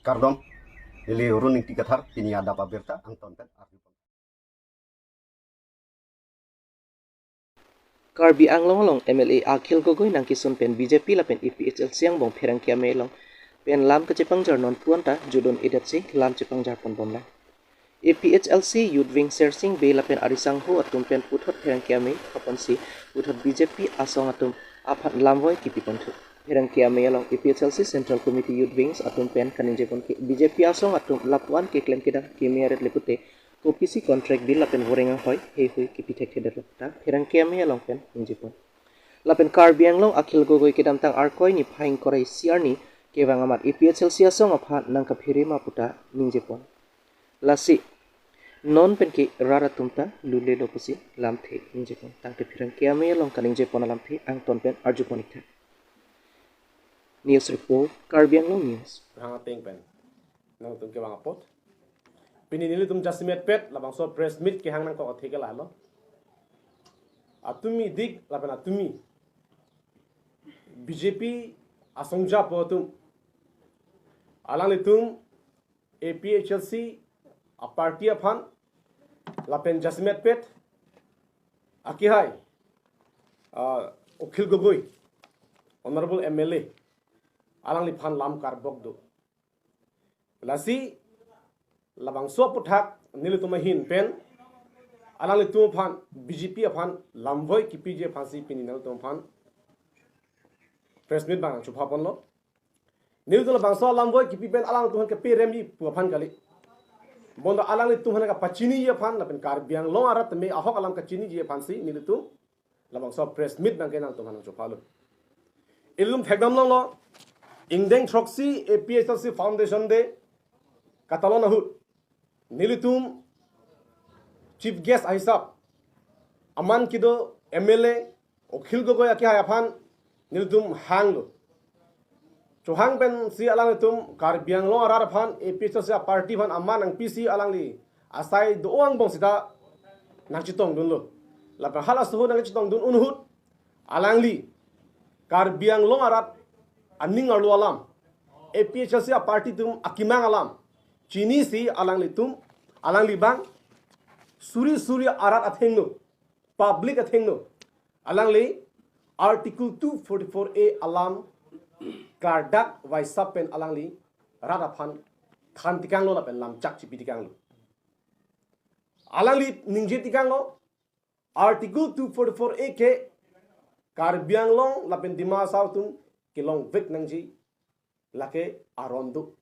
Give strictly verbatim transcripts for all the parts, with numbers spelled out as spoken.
Kardom, neli Run Ingti Kathar, pini adap abirta angton pen arjupon. Karbi Anglong along M L A Akhil Gogoi nangkesun pen B J P lapen A P H L C angbong pherangke amei along pen lam kachepangjar non puan ta judon edet si lam chepangjar pon bomlang. A P H L C Youth Wing Sersing Bey lapen arisangho atum pen puthot pherangke amei aphansi puthot B J P asong atum aphan lamvoi kipi ponthu. Pherangke amei along A P H L C Central Committee Youth Wings atum pen kaningje pon ke B J P asong atum lapuan keklem kedam keme aret lepute kopisi contract bill lapen voreng anghoi heihui kipi thekthedetlo ta pherangke amei along pen ningje pon. Lapen Karbi Anglong Akhil Gogoi kedamtang Arkoi niphai ingkoi ra isi arni kevang amat A P H L C asong aphan nangkaphere ma puta ningje pon. Lasi non pen ke rat atum ta lulelo pusi lamthe ningje pon. Tangte pherangke amei along kaningje pon alamthe angton pen arjupon ik tha. News report, Karbi Anglong News. Rang ateng pen nangtum kevang apot. Pini nelitum jasemet pet labangso press meet kehang nangkok athe ke lahelo. Atumi dik lapen atumi B J P asong japo atum, alanglitum A P H L C a party aphan lapen jasemet pet akihai, ah, Akhil Gogoi, Honorable M L A, alangliphan lam karbok do. Lasi labangso aputhak nelitum ahin pen alanglitum aphan B J P aphan lamvoi kipiji aphansi pini nelitum aphan press meet bang chupha ponlo. Nelitum labangso lamvoi kipi pen alangtum aphan keperemji pu aphan kali. Bonta alanglitum aphan kapachiniji aphan lapen Karbi Anglong arat tame ahok alam kachiniji aphansi nelitum labangso press meet nangke nangtum aphan nangchuphalo. Ilitum thekdam longlo, ingdeng throksi A P H L C Foundation Day katalon ahut nelitum chief guest ahisap aman kedo M L A Akhil Gogoi akihai aphan nelitum hanglo. Chohang pensi alanglitum Karbi Anglong arat aphan A P H L C a party aphan aman nangpisi alangli asai do-o angbong sita nangchetongdunlo. Lapen halaso ahut nangchetongdun ahut alangli Karbi Anglong arat aning arlo alam, A P H L C a party atum akemang alam chinisi alanglitum, alangli bang suri suri arat athengno, public athengno alangli Article two forty-four A alam kardak vaisap pen alangli rat aphan than tikanglo lapen lamchak chipi tikanglo. Alangli ningje tikanglo, Article two forty-four A ke Karbi Anglong lapen Dima Hasao atum kelongvek nangji lake aron do,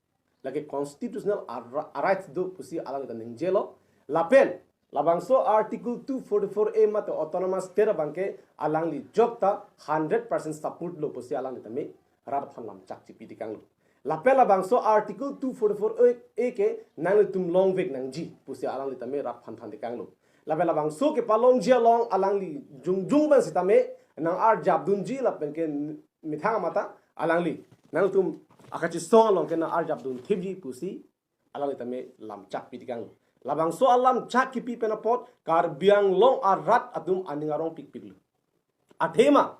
lake constitutional ar-, rights do pusi alangli ta ningjelo. Lapen labangso Article two forty-four A mate Autonomous State abangke alangli jokta hundred percent support lo pusi alangli tame rat aphan lamchak chipi tikanglo. Lapen labangso Article two forty-four A ke nanglitum longvek nangji pusi alangli tame rat aphan than tikanglo. Lapen labangso kepalongji along alangli jongjong pen sitame nang-arjapdunji lapen ke methang amata alangli nangtum akachesong along ke nang-arjapdun thipji pusi alangli tame lamchak pi tikanglo. Labangso alamchak kipi pen apot Karbi Anglong arat atum aning arong pikpiklo. Athema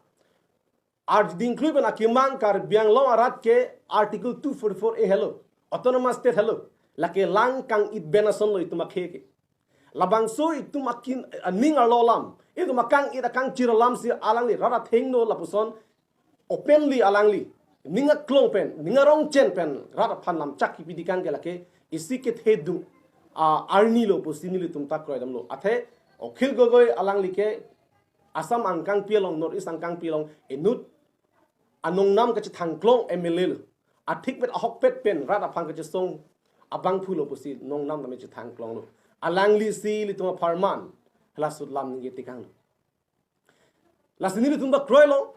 arjuding klui pen akemang Karbi Anglong arat ke Article two forty-four A helo, Autonomous State helo, lake lang kang-it pen asonlo itum akhei ke. Labangso itum akin aning arlo alam, itum akang-it akangchir alamsi alangli rat athengno lapuson openly alangli ning aklong pen, ning arong chen pen rat aphan lamchak kipi tikang ke lake isi kethedung a arni lo pusi nelitum ta kroidamlo. Athe Akhil Gogoi alangli ke Assam angkangpi along, North East angkangpi along inut anongnam kachethangklong M L A lo. Athikpet ahokpet pen rat aphan kachesong abangphu lo pusi nongnam tame chethangklonglo. Alanglisi ilitum apharman halaso alam ningje tikanglo. Lasi nelitum ta kroilo,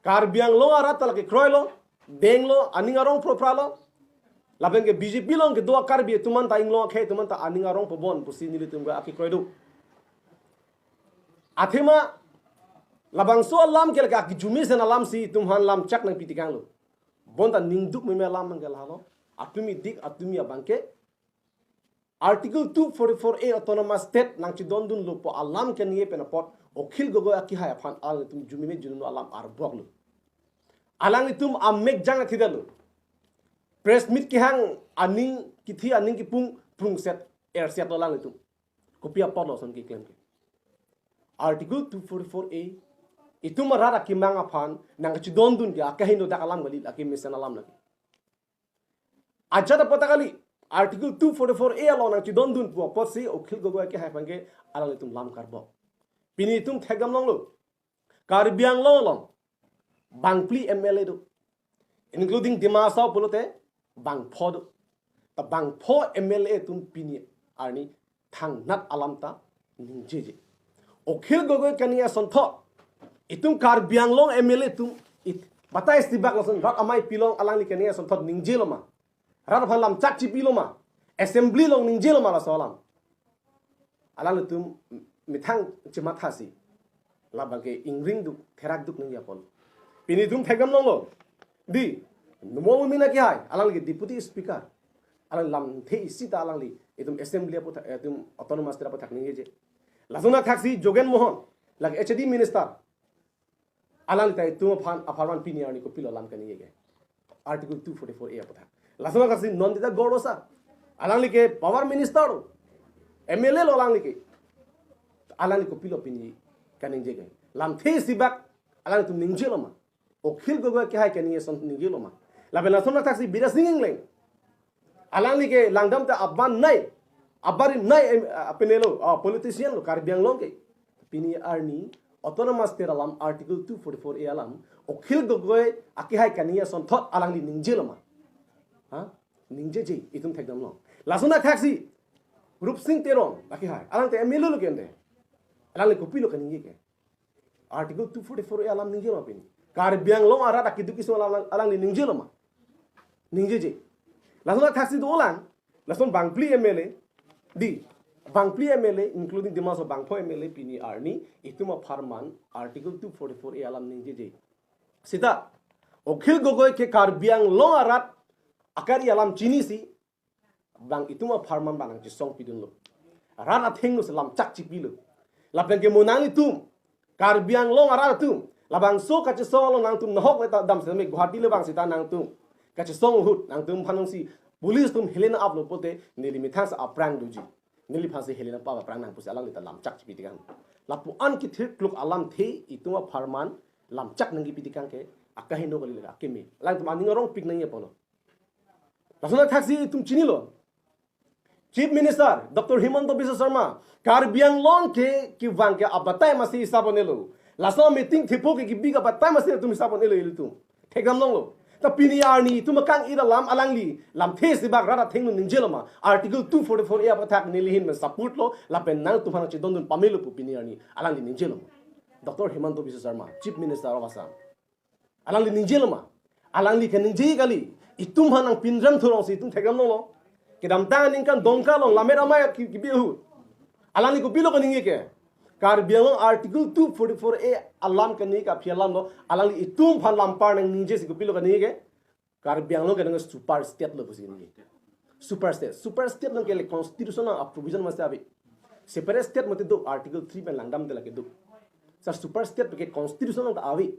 Karbi Anglong arat ta lake kroilo, denglo, aning arong propralo. Lapen ke B J P along kedo a-Karbi atum anta inglong akhei atum anta aning arong pobon pusi nelitum ke akekroi do. Athema labangso alam ke lake akejumesen alamsi itum aphan lamchak nangpi tikanglo. Bonta ningduk meme alam abangke lahelo. Atumi dik atumi abangke Article two forty-four A Autonomous State nangchedondunlo pu alam keningje pen apot Akhil Gogoi akihai aphan alanglitum jumeme jununu alam arboklo. Alanglitum amek jang athidalo. Press meet kehang aning kithi aning kipung prungset erset lo alanglitum. Kopi apotlo lason keklem ke? Article two forty-four A, itum arat akemang aphan nangchidondun ke akahingno dak alam kali, akemesen alam lake. Ajat apot ta kali, Article two forty-four A along nangchidondun pu apotsi Akhil Gogoi akehai aphan ke alanglitum lam karbok. Pini itum thekdam longlo. Karbi Anglong along bangphli M L A do, including Dima Hasao pulote bangpho do. Ta bangpho M L A atum pini arni thangnat alam ta ningjeje. Akhil Gogoi kaningje asonthot itum Karbi Anglong M L A atum it batai sibak lason rat amei pilong alangli kaningje asonthot ningjelo ma? Rat aphan lamchak chipilo ma? Assembly along ningjelo ma laso alam? Alanglitum methang chemathasi, labang ke ingring duk, therak duk nangji apot. Pini itum thekdam longlo. Di, Numal Momin akehai, alangli ke Deputy Speaker. Alangli lamthe isi ta alangli itum assembly aputhak, itum autonomous state aputhak ningjeje. Lason athaksi Jogen Mohan, lake H A D minister, alangli ta itum aphan apharman pini arni kopilo lam kaningje ke? Article two forty-four A aputhak. Lason athaksi Nandita Gorlosa, alangli ke power minister lo, M L A lo alangli ke. Alangli kopilo pini kaningje ke? Lamthe sibak alanglitum ningjelo ma? Akhil Gogoi akehai kaningje ason ningjelo ma? Lapen lason athaksi Bidya Sing Engleng, alangli ke langdam ta aban nei, abarim nei, em, a, penelo, a, politician lo Karbi Anglong ke. Pini arni autonomous state alam Article two forty-four A alam Akhil Gogoi akehai kaningje asonthot alangli ningjelo ma? Ha? Ningjeje, itum thekdam long. Lason athaksi Rupsing Teron akehai, alang te M L A lo ke ante. Alangli kopilo kaningje ke? Article two forty-four A alam ningje ma pini? Karbi Anglong arat akeduk kesung alam alangli ningjelo ma? Ningjeje. Lason athaksi dolang, lason bangphli M L A, di, bangphli M L A, including Dima Hasao bangpho M L A pini arni itum apharman Article two forty-four A alam ningjeje. Seta Akhil Gogoi ke Karbi Anglong arat akari alam chinisi, bang itum apharman bang nangchesong pidunlo. Rat athengno si lamchak chipilo. Lapen ke mo nanglitum Karbi Anglong arat atum, labangso kachesong along nangtum nahok le ta dam seme Guwahati le bang seta nangtum kachesong ahut nangtum phanong si police atum helen aplo pulote neli methang si aphrang doji. Neliphan si helen apap aphrang nang pusi alangli ta lamchak chipi tikang. Lapu-an kethir kluk alamthe itum apharman lamchak nangkipi tikang ke akahingno kali, akeme. Alangtum aning arongpik nangji apotlo. Lason athaksi itum chinilo, Chief Minister Doctor Himanta Biswa Sarma Karbi Anglong ke kevang ke abatai masi hisap un-elo. Laso meeting thepo ke kebi ke abatai masi atum hisap un-elo ilitum. Thekdam longlo. Ta pini arni itum akang ira lam alangli lamthe sibak rat athengno ningjelo ma? Article two forty-four A aputhak neli ahin pen support lo, lapen nangtum aphan chedondun pamelo pu pini arni alangli ningjelo ma? Doctor Himanta Biswa Sarma, Chief Minister of Assam, alangli ningjelo ma? Alangli kaningje kali. Itum aphan nangpinrem thurong si itum thekdam longlo. Kedamtang aningkan Dongka along lammet amei ki-, kebi ahut alangli kopilo kaningje ke? Karbi Anglong Article two forty-four A alam kaningje ke aphi alam lo. Alangli itum aphan lampar nangningje si kopilo kaningje ke? Karbi Anglong ke nang super state lo pusi ningje. Super state. Super state nang ke le constitution nang a provision masi ave. Separate state mati do, Article three pen langdamde lake do. Sa super state ke constitution nang ta ave.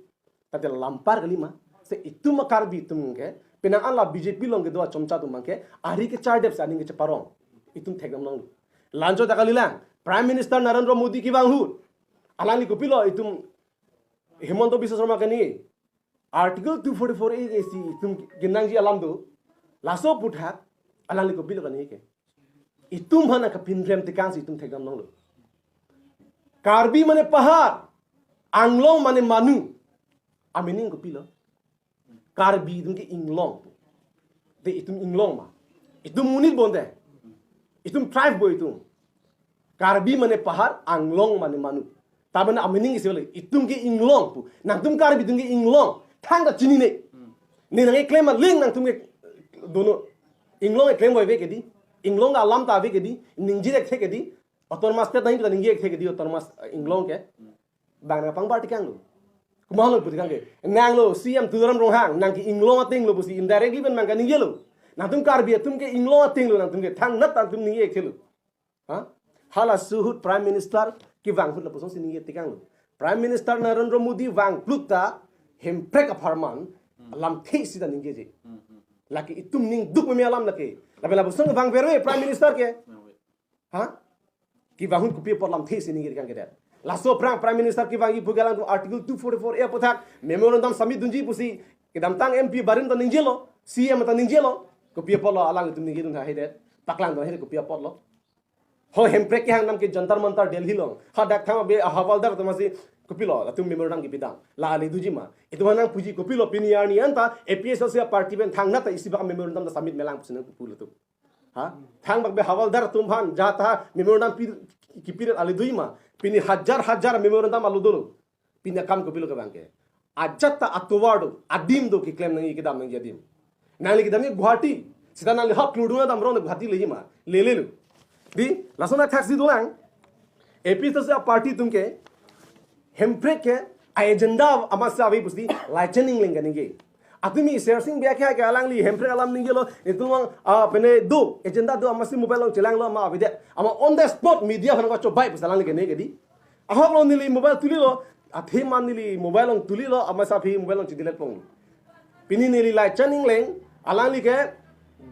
Tate lampar kali ma? Se itum a Karbi atum ke, penang ala B J P along kedo achomcha atum ke, ari kechardep si aning kecheparong. Itum thekdam longlo. Lancho ta kalilang, Prime Minister Narendra Modi kevang ahut, alangli kopilo itum Himanta Biswa Sarma kaningje? Article two forty-four A ke si itum kenangji alam do. Laso aputhak alangli kopilo kaningje ke? Itum aphan nangkapinrem tikang si itum thekdam longlo. Karbi mane pahar, Anglong mane manu. A meaning kopilo? Karbi itum ke inglong. Te itum inglong ma? Itum monit bonte. Itum tribe bo itum. Karbi mane pahar, Anglong mane manu. Ta mane a meaning isi le, itum ke inglong pu. Nangtum Karbi atum ke inglong. Thangta chinine. Ne nangkeklem aling nangtum ke dono. Inglong keklem ave ke di. Inglong alam ta ave ke di. Ningje thekthe ke di. Autonomous state nangji ta ningje thekthe ke di autonomous, eh, inglong ke. Bang nangpangbar tikang lo. Komatlo pu tikang ke? Nanglo C M Tuliram Ronghang, nang ke inglong ateng lo pusi indirectly pen bang kaningje lo. Nangtum Karbi atum ke inglong ateng lo, nangtum ke thangnat nangtum ningje thelo. Ha? Halaso ahut Prime Minister kevang ahut lapuson si ningje tikang lo. Prime Minister Narendra Modi vangplut ta Hemprek apharman lamthe si ta ningjeje. Lake itum ning duk meme alam lake. Lapen lapuson kevang verve Prime Minister ke. Ha? Kevang ahut kopi apot lamthe si ningje kang kedet. Laso aphrang Prime Minister kevangji pu ke alangtum Article two forty-four A aputhak memorandum submit dunji pusi kedamtang M P barim ta ningjelo, C M ta ningjelo. Kopi apotlo alangtum ningjedun tha hedet. Paklangdun hedet kopi apotlo. Ho Hemprek kehang nam ke Jantar Mantar Delhi along. Hadak thang be havaldar atum si kopilo, latum memorandum kepidam. La ale duji ma. Itum aphan nangpuji kopilo pini arni anta A P H L C party pen thangnat ta isi bak memorandum ta submit melang pusi nangpupo latum. Ha? Thangbak be havaldar atum aphan jata memorandum pi, kipiret ale duji ma. Pini hajar hajar memorandum alo dolo. Pini akam kopilo kevang ke. Ajat ta atovar do, adim do keklem nangji kedam nangji adim. Nangli kedamji Guwahati. Seta nangli hap klur dunga dam rong Guwahati leji ma. Lelelo. Di, lason athaksi dolang. A P H L C party atum ke, Hemprek ke, a agenda amatsi ave pusi, Laichan Engleng kaningje. Atumi Sersing Bey ke, ke alangli Hemprek alam ningjelo, itum vang, ah, pine do, agenda do amatsi mobile along chelanglo ma avedet. Ama on the spot media aphan kachobai pusi alangli kene ke di. Ahoklo neli mobile tulilo, athema neli mobile along tulilo, amatsi aphi mobile along chedelete pong. Pini neli Laichan Engleng, alangli ke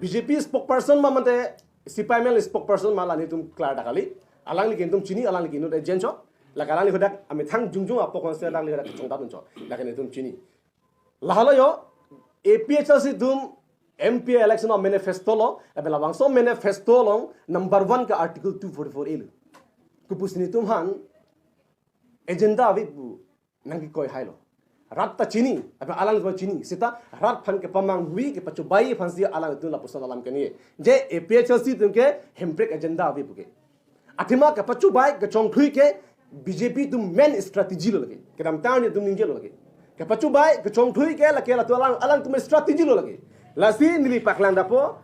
B J P spokesperson ma mate C P I M L spokesperson ma la netum klar ta kali. Alangli ke netum chini, alangli ke inut agent chot. Lake alangli hadak amethang jongjong apok konse alangli hadak chongdam chot. Lake netum chini. Lahelo yo, A P H L C atum M P election a-manifesto lo, lapen labangso manifesto along number one ke Article two forty-four A lo. Kopusi netum aphan agenda ave pu nangkekoi hailo. Rat ta chini, lapen alangtum chini. Seta rat aphan kepamanghui, kepachobai aphansi alangtum lapuson alam kene. Je A P H L C atum ke Hemprek agenda ave pu ke. Athema kepachobai, kechongthui ke B J P atum main strategy lo lake. Kedamtang netum ningjelo lake. Kepachobai, kechongthui ke lake latum alang, alangtum strategy lo lake. Lasi neli paklang dapo,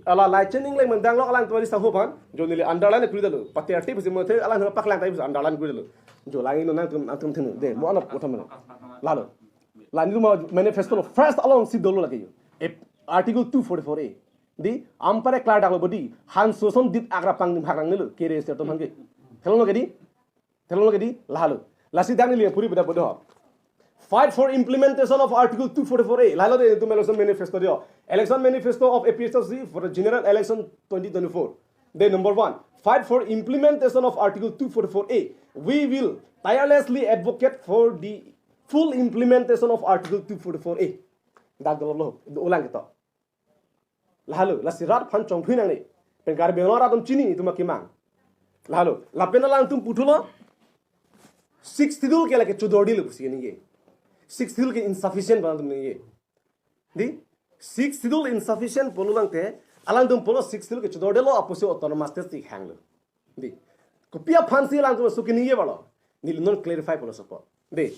ala Laichan Engleng mendang lo alangtum ari sangho aphan, jo neli underline kuri detlo. Pate arti pusi mothe alangtum paklang ta pusi underline kuri detlo. Jo lang ino nangtum, nangtum thenu. De, mo anap utham lo. Lalo. La netum manifesto lo first alongsi dolo lake yo. E, Article two forty-four A. Di, ampare klar daklo bodi, han soson dit agra pangdim hakrang nelo, kere ser atum aphan ke. Theklonglo ke di? Theklonglo ke di? Lahelo. Lasi dak neli puri beda bodo. Fight for implementation of Article two forty-four A. Lahelo de netum election manifesto dio. Election manifesto of A P H L C for the general election twenty twenty-four. De number one, fight for implementation of Article two forty-four A. We will tirelessly advocate for the full implementation of Article two forty-four A. Dak dolo lo, ulang ketok. Lahelo, lasi rat aphan chongthui nangne. Pen Karbi Anglong rat atum chini itum akemang. Lahelo, lapen alangtum puthulo, Sixth Schedule ke lake chodor detlo pusi ningje. Sixth Schedule ke insufficient pu alangtum ningje. Di, Sixth Schedule insufficient pulo tangte, alangtum pulo Sixth Schedule ke chodor detlo, apotsi autonomous state si hanglo. Di. Kopi aphansi alangtum suki ningje balo. Neli non clarify pulo sopo. Di.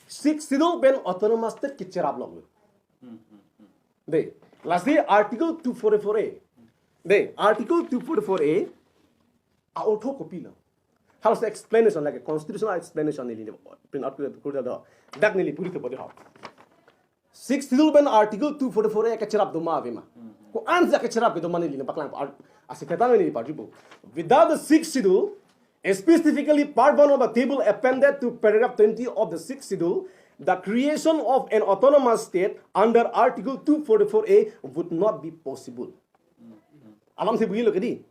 Sixth Schedule pen autonomous state kecherap lok lo. Di. Lasi Article two forty-four A. Di. Article two forty-four A. A-ortho kopilo. Halaso explanation lake constitutional explanation neli print out kuri, kuri do. Dak neli puri to bodi ho. Sixth Schedule pen Article two forty-four A kecherap doma ave ma. Ko-ansi kecherap kedo ma neli nangpaklang ar-, asi ketang neli parjupo. Without the Sixth Schedule, specifically Part one of the table appended to paragraph twenty of the Sixth Schedule, the creation of an autonomous state under Article two forty-four A would not be possible. Alamsi bugilo ke di.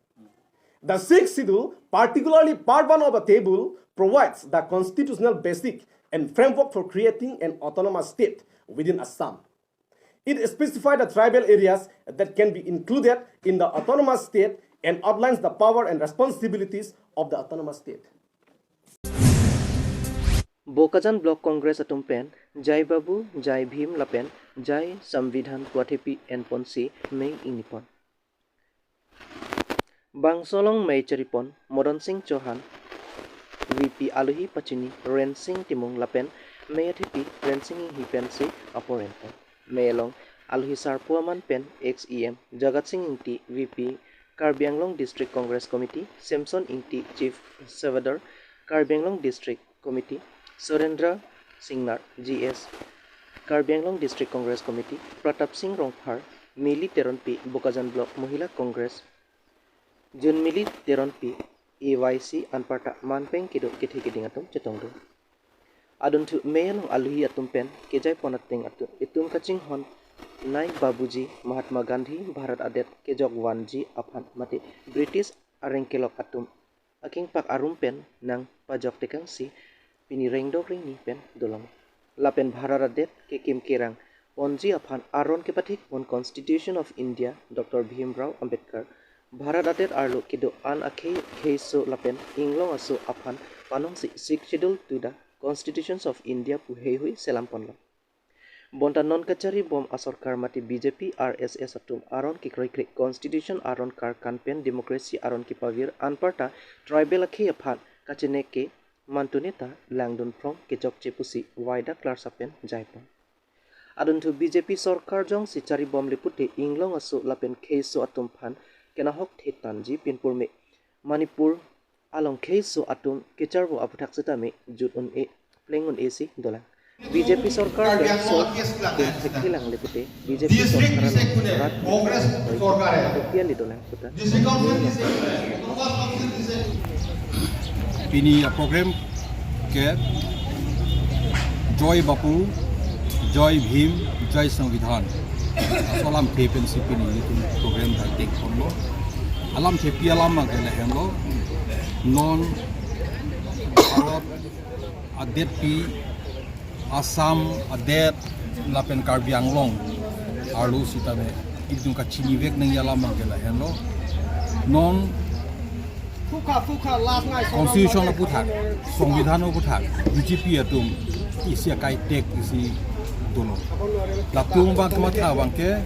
The Sixth Schedule, particularly Part one of the table, provides the constitutional basic and framework for creating an autonomous state within Assam. It specifies the tribal areas that can be included in the autonomous state and outlines the power and responsibilities of the autonomous state. Bokajan Block Congress atum pen Jai Babu, Jai Bhim lapen Jai Samvidhan pu athepi enponsi mei ingnipon. Bangso along mei cheripon Modan Singh Chauhan, V P alohi pachini Rensing Timung lapen mei athepi Rensing Inghi pensi apor enpon. Mei along alohi sarpo aman pen ex E M Jagat Singh Ingti, V P Karbi Anglong District Congress Committee, Samson Ingti, Chief Surveyor Karbi Anglong District Committee, Surendra Singnar, G S, Karbi Anglong District Congress Committee, Pratap Singh Rongphar, Mili Teronpi, Bokajan Block Mohila Congress, Junmili Teronpi, A Y C, anparta manpeng kedo kethe keding atum chetongdun. Adunthu mei along alohi atum pen kejaipon ateng atum itum kachinghon Nai Babuji Mahatma Gandhi Bharat adet kejok vanji aphan mate British areng kelok atum akengpak arum pen nangpajok tekangsi pini rengdok rengni pen dolong. Lapen Bharat adet kekim kerang ponji aphan aron kepathik pon Constitution of India Doctor Bhimrao Ambedkar, Bharat adet arlo kedo-an akhei kheiso lapen inglong aso aphan panongsi Sixth Schedule to the Constitutions of India pu heihui selam ponlo. Bonta non kachari bom asorkar mate B J P R S S atum aron kekroikre, Constitution aron karkan pen democracy aron kepavir anparta tribal akhei aphan kachene ke mantu neta langdun phrong kechokche pusi waida klarsa pen jaipon. Adunthu B J P sorkar jongsi chari bomle pute inglong aso lapen kheiso atum aphan kenahok thetanji pinpur me Manipur along kheiso atum kecharvo aphuthak setame jut un-e pleng un-e si dolang. B J P sorkar pen so pen thekthelang le pute B J P sorkar along rat Congress sorkar hai. Kopi ali dolang puta. Pini a program ke Joy Bapu, Joy Bhim, Joy Sangvidhan. Aso alamthe pensi pini itum program dak dengponlo. Alamthepi alam abangke lahenlo. Non Bharat adetpi Assam adet lapen Karbi Anglong arlo sitame itum kachinivek nangji alam abangke lahenlo. Non Constitution aputhak, Songbidhan aputhak, B J P atum isi akai tek isi dolo. Latum abang kematha abangke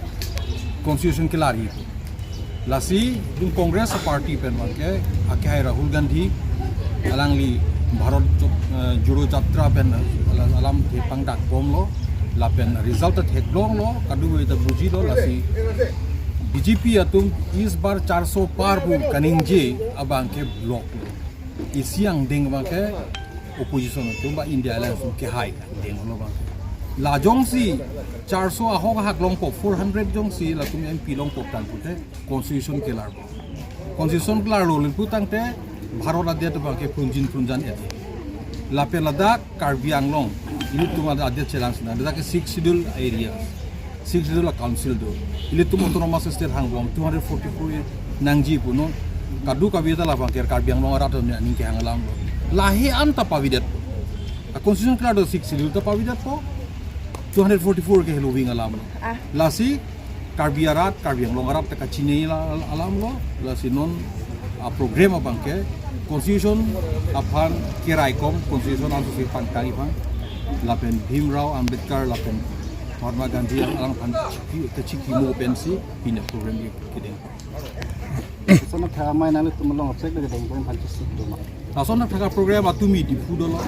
Constitution kelarji. Lasi itum Congress party pen abangke, akehai Rahul Gandhi, alangli Bharat Jo-, eh, Jodo Jatra pen alam, alamthe pangdak bomlo, lapen result ta theklonglo, kadokave ta bujilo, lasi B J P atum is bar charso par pu kaningje abangke block lo. Isi angdeng abangke opposition atum ba India Alliance atum kehai angdeng lo abangke. La jongsi charso ahok ahak longpo, four hundred jongsi latum M P longpo tangte Constitution kelarpo. Constitution kelarlo le pu tangte Bharat adet abangke phunjin phunjan et. Lapen ladak Karbi Anglong, ilitum adet chelang sina, ladak ke Sixth Schedule area, Sixth Schedule a council do. Ilitum autonomous state hangbom, two hundred forty-four nangji pu non, kadokave ta labangke Karbi Anglong arat atum aning kehang alam lo. Lahei an ta pavidet. A Constitution kelar do Sixth Schedule ta pavidetpo, two hundred forty-four ke heloving alam lo. Ah. Lasi Karbi arat, Karbi Anglong arat ta kachini la-, alam lo, lasi non a program abangke Constitution aphan keraikom, Constitution ansi pangtang iphan, lapen Bhimrao Ambedkar lapen Mahatma Gandhi alang aphan chiki, kachikimo pensi pini program ke kedeng. Lason athak amei nanglitum along apsek lagi dong poin panchis sik doma. Lason athak program atum mi Diphu dolo.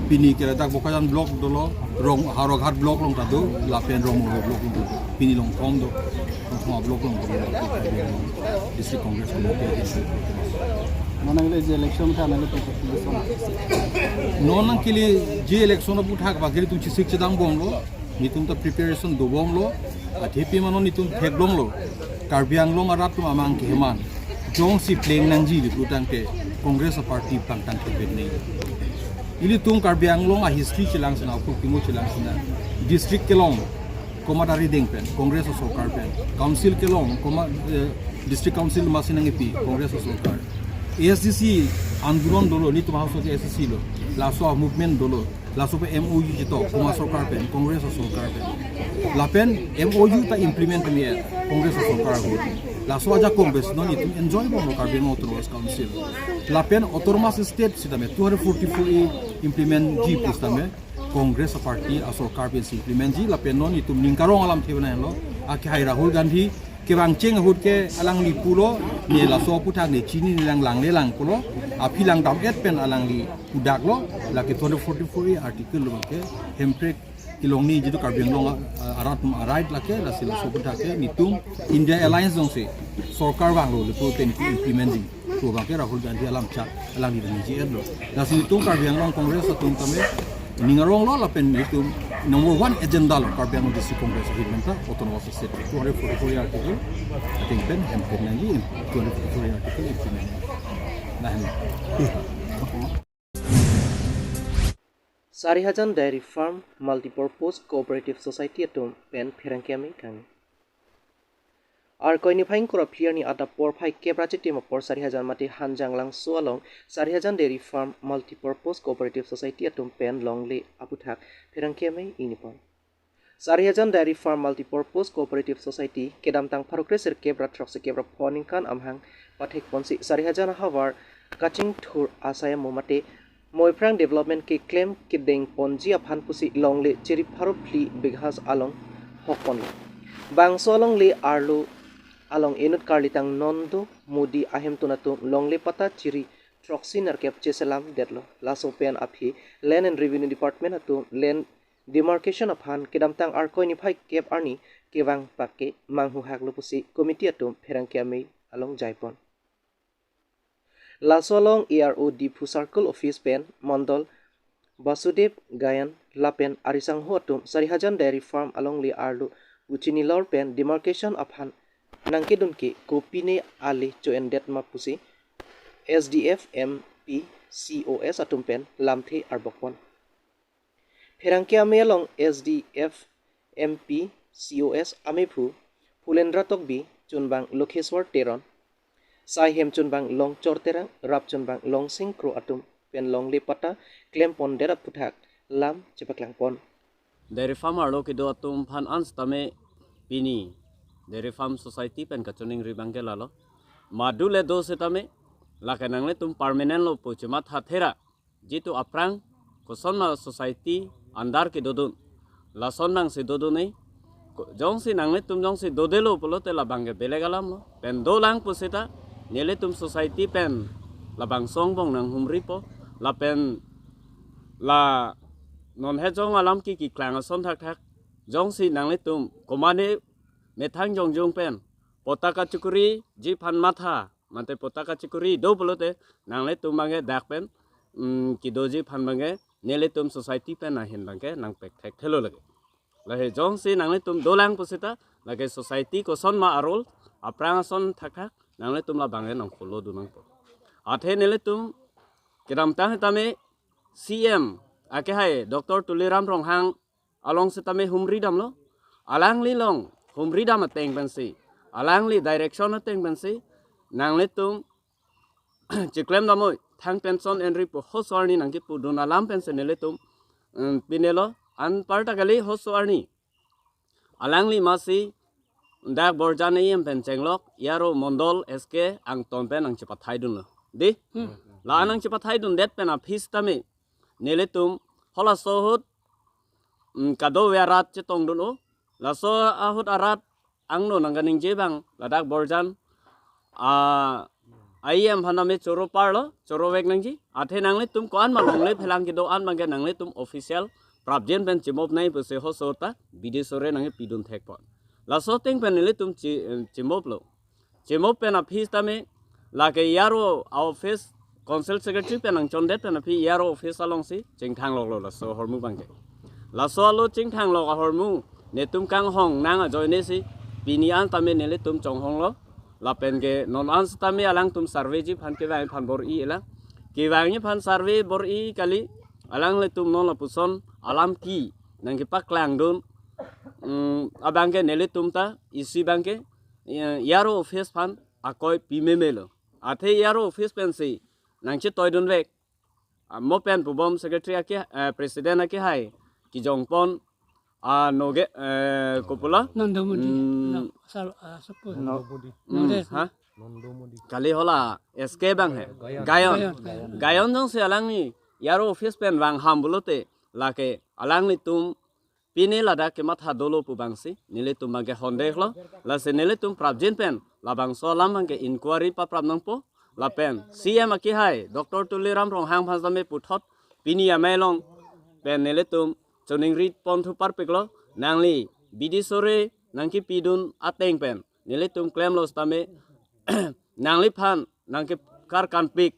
Pini ke ladak Bokajan block dolo, Rong Howraghat block along ta do, lapen Rongmongve block along ta do. Pini Longkhom do, Longkhom block along do. District Congress Committee. Non nangli je election tha nangli tu election. Non nangkele je election aputhak abangke itum chesik chedang bomlo. Netum ta preparation dobomlo, athepi ma non netum theklonglo. Karbi Anglong arat atum amang keheman jongsi pleng nangji le pu tangte Congress party pangtang thekbet nangji. Ilitum Karbi Anglong a history chelang sina, aphu kimo chelang sina. District kelong komat arideng pen, Congress asorkar pen. Council kelong komat, eh, district council masi nangkipi, Congress asorkar. A S D C andolon dolo, netum house of A S D C lo. Laso a movement dolo. Laso pen M O U chetok, komat sorkar pen, Congress asorkar pen. Lapen M O U ta implement me-et, Congress asorkar ahut. Laso ajakong pen non itum enjoy bomlo Karbi Anglong Autonomous Council. Lapen Autonomous State sitame two hundred forty-four A implement ji pu sitame Congress party asorkar pensi implement ji, lapen non itum ning karong alamthe bana lo, akehai Rahul Gandhi, kevang cheng ahut ke alangli pulo, ne laso aputhak ne chini ne lang langle lang pulo, aphi lang dam-et pen alangli pudaklo, lake two hundred forty-four A article lo ke, Hemprek kelongji jitu Karbi Anglong, ah, arat atum a right lake, lasi laso aputhak ke, netum India Alliance jongsi sorkar vanglo, le pu pen implement ji. Pu abangke Rahul Gandhi alam chak, alangli nangji-etlo. Lasi netum Karbi Anglong Congress atum tame, ning arong lo lapen netum number one agenda lo Karbi Anglong District Congress ahin menta Autonomous State two hundred forty-four article, I think pen hem pen nangji two hundred forty-four article implement. Nah, hem. Sarihajan Dairy Farm Multipurpose Cooperative Society atum pen pherangke amei kangni. Arkoi niphai ingkoi ra phli arni adap porphai kep ra chitim apor Sarihajan mate Hanjanglangso along Sarihajan Dairy Farm Multipurpose Cooperative Society atum pen longle aputhak pherangke amei inipon. Sarihajan Dairy Farm Multipurpose Cooperative Society kedamtang pharo kre sirkep ra throksi kep ra pho aningkan amahang pathekponsi Sarihajan ahavar kachingthur asai amo mate Moiprang development keklem kedengponji aphan pusi longle chiri pharo phli bighas along hokponlo. Bangso alongle arlo along inut karlitang Nondo Modi ahemtun atum longle patta chiri throksi nerkep cheselam detlo. Laso pen aphi Land and Revenue Department atum land demarcation aphan kedamtang Arkoi niphai kep arni kevang pak ke manghuhaklo pusi committee atum pherangke amei along jaipon. Laso along A R O Diphu Circle Office pen Mondol Basudev Gayan lapen arisangho atum Sarihajan Dairy Farm alongle arlo puchinilor pen demarcation aphan nangkedun ke kopine ale cho-endet ma pusi S D F M P C O S atum pen lamthe arbokpon. Pherangke amei along S D F M P C O S amephu Phulendra Tokbi, chunbang Lokheswar Teron, saihem chunbang Longchor Terang, rap chunbang Longsing Kro atum pen longle patta klempondet aputhak lam chepaklangpon. Dairy farm arlo kedo atum aphan an setame pini Dairy Farm Society pen kachiningri abangke lalo. Madu le do setame, lake nanglitum permanent lo pu chematha thera. Jitu aphrang kosonma society under kedodun, lason nangsi dodun e. Ko-, jongsi nanglitum jongsi dodelo pulote labangke beleg alam lo. Pen dolang pusita nelitum society pen labangso angbong nanghumripo. Lapen la non hejong alam ke keklang ason thakthak. Jongsi nanglitum komane methang jongjong pen patta kachikuriji aphan matha, mate patta kachikuri do pulote nanglitum abangke dak pen, mm, kedoji aphan abangke nelitum society pen ahin abangke nangpek thekthelo lake. Lahei jongsi nanglitum dolang pusita lake society kosonma a-role aphrang ason thakthak nanglitum labangke nangkholodun nangpo. Athe nelitum kedamtang tame C M akehai Doctor Tuliram Ronghang along setame humridamlo. Alangli along humridam ateng pensi, alangli direction ateng pensi nanglitum chiklemdamnoi, thang pension enri pu hoso arni nangkepudun alam pensi nelitum, mm, pinelo. Anparta kali, hoso arni alangli masi dak Borjan A M pen chenglok, A R O Mondol S K Angton pen nangchepathaidunlo. Dei? Hmm. La nangchepathaidundet pen aphi setame nelitum halaso ahut, mm, kadokave arat chetongdun-o. Laso ahut arat angno nangkaningje abang ladak Borjan, ah, A M aphan tame choro parlo, choro vek nangji. Athe nanglitum ko-an ma longle phelang kedo-an abangke nanglitum official prapjin pen chimopnoi pusi hoso ta bidi sore nangkepidun thekpon. Laso ateng pen nelitum chi-, chimoplo. Chimop pen aphi setame lake A R O office, council secretary pen nangchondet pen aphi A R O office alongsi chingthangloklo laso ahormu abangke. Laso alo chingthanglok ahormu netum kanghong nang ajoinesi pini an tame nelitum chonghonglo. Lapen ke non an setame alangtum survey ji aphan kevang aphan bor-i lang. Kevangji aphan survey bor-i kali, alanglitum non lapuson alam ke nangkepaklangdun, mm, abangke nelitum ta isi abangke, eh, A R O office aphan akoi pimemelo. Athe A R O office pensi nangchetoidun vek. Ah, mo pen pubom secretary ake, eh, president akehai kejongpon, ah, noge, eh, kopulo? Nondo Modi. Hmm. No, sal-, ah, suppose. No. Nondo Modi. Hmm, Nondo. Ha? Nondo Modi. Kali hala S K abang he. Gayon. Gayon. Gayon. Gayon jongsi alangli A R O office pen vangham pulote lake alanglitum pine ladak kematha dolo pu abangsi nelitum abangke hondeklo. Lasi nelitum prapjin pen labangso alam abangke inquiry paprap nangpo. Lapen C M akehai Doctor Tuliram Ronghang aphan tame puthot pini amei along pen nelitum choningri ponthu parpiklo. Nangli bidi sore nangkepidun ateng pen nelitum klemlo setame nangliphan nangkekarkanpik,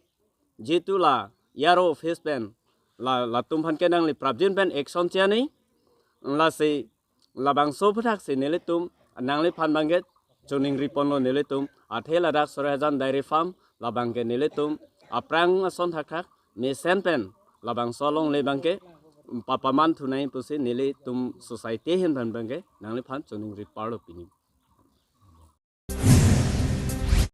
jitu la A R O office pen la, latum aphan ke nangli prapjin pen action che-en-e. Lasi labangso aphuthaksi nelitum nangliphan abangke choningri ponlo nelitum. Athe ladak Sarihajan Dairy Farm labangke nelitum aphrang ason thakthak mesen pen labangso alongle abangke papaman thunai pusi nelitum society ahin aphan abangke nangliphan choningri parlo pini.